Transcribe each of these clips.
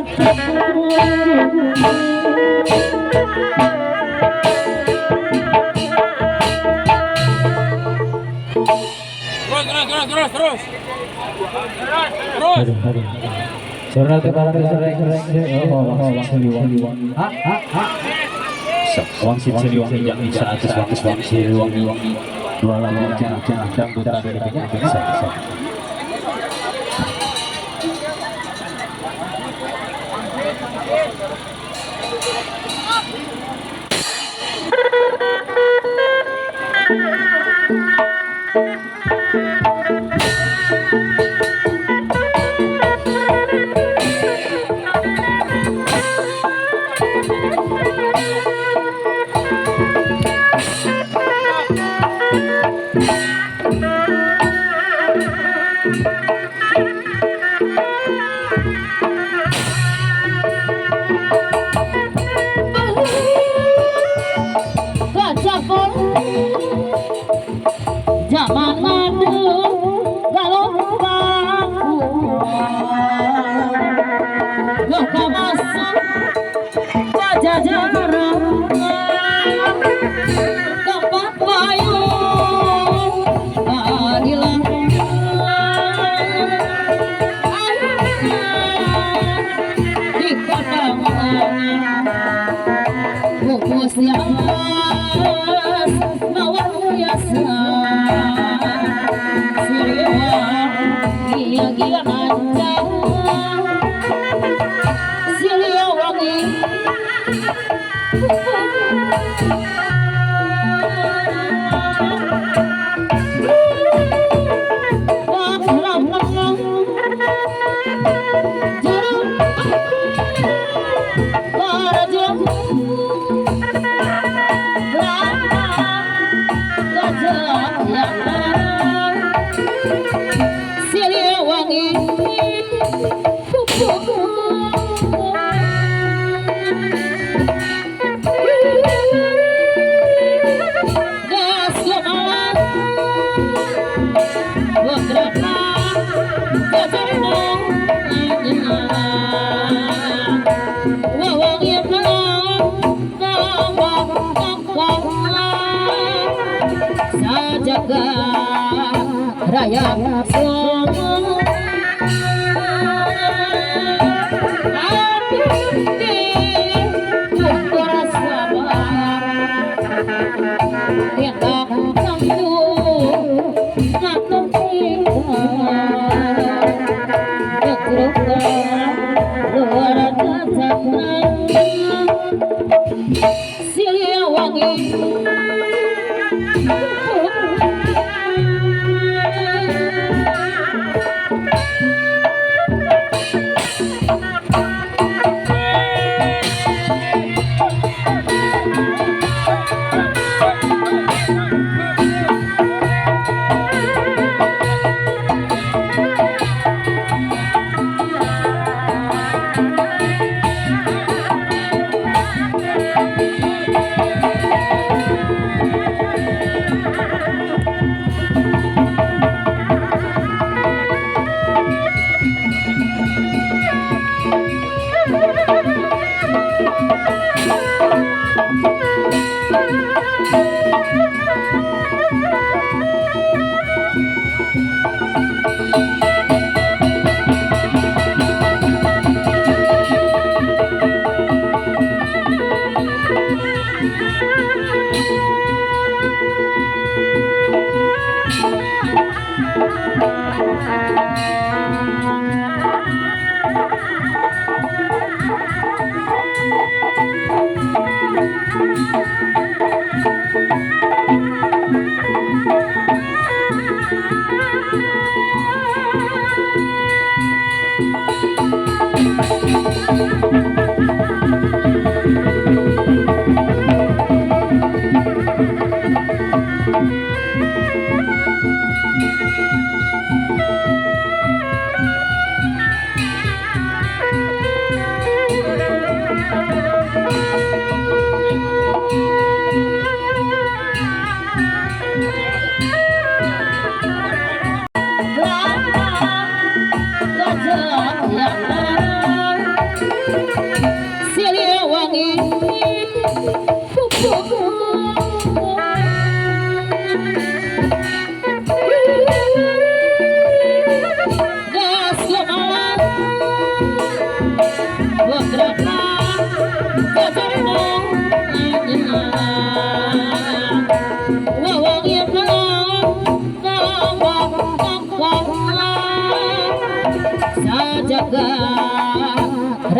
Terus terus terus. Wangsit Siliwangi 100 wangsit Siliwangi dua lawan dangdutan satu. Raya Siliwangi.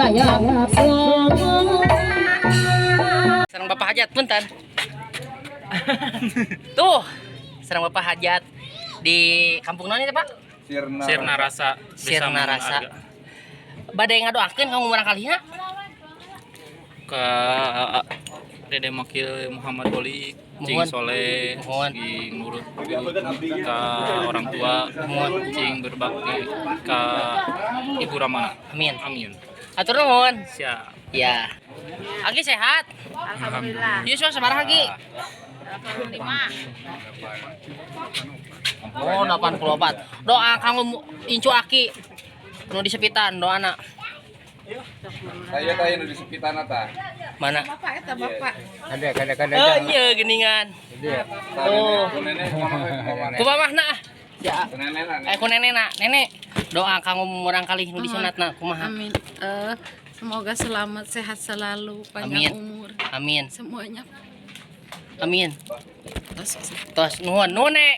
Hayang selamat. Sareng Bapak Hajat, punten. Tuh, sareng Bapak Hajat di kampung naon itu, Pak? Sirna. Sirna Rasa. Desa Sirna Mangun Rasa. Arga. Bade ngadoakeun kanggo murangkalihna. Ke Dede Makil Muhammad Oli, cing Mohon. soleh, Mohon. cing nurut ke orang tua, Mohon. Cing berbakti ke Ibu Ramana. Amin. Amin. Atur nuhun. Siap. Ya. Aki sehat? Alhamdulillah. Yuswa sabaraha, Ki? Oh, 84. Doa kanggo incu Aki nu disepitan doana. Saya tanya nu di sepitan ta. Mana? Bapak eta bapak. Kada kada kada. Oh iya, geningan. Oh. Nenek kumaha? Ku mamahna ah. Ya. Nenek. Eh, ku nenekna, nenek. Doa kanggo murangkalih nu disunatna kumaha? Amin. Semoga selamat, sehat selalu, panjang Amin. umur Amin. semuanya. Amin. Tos. Tos, nuhun, nuhun, Nek.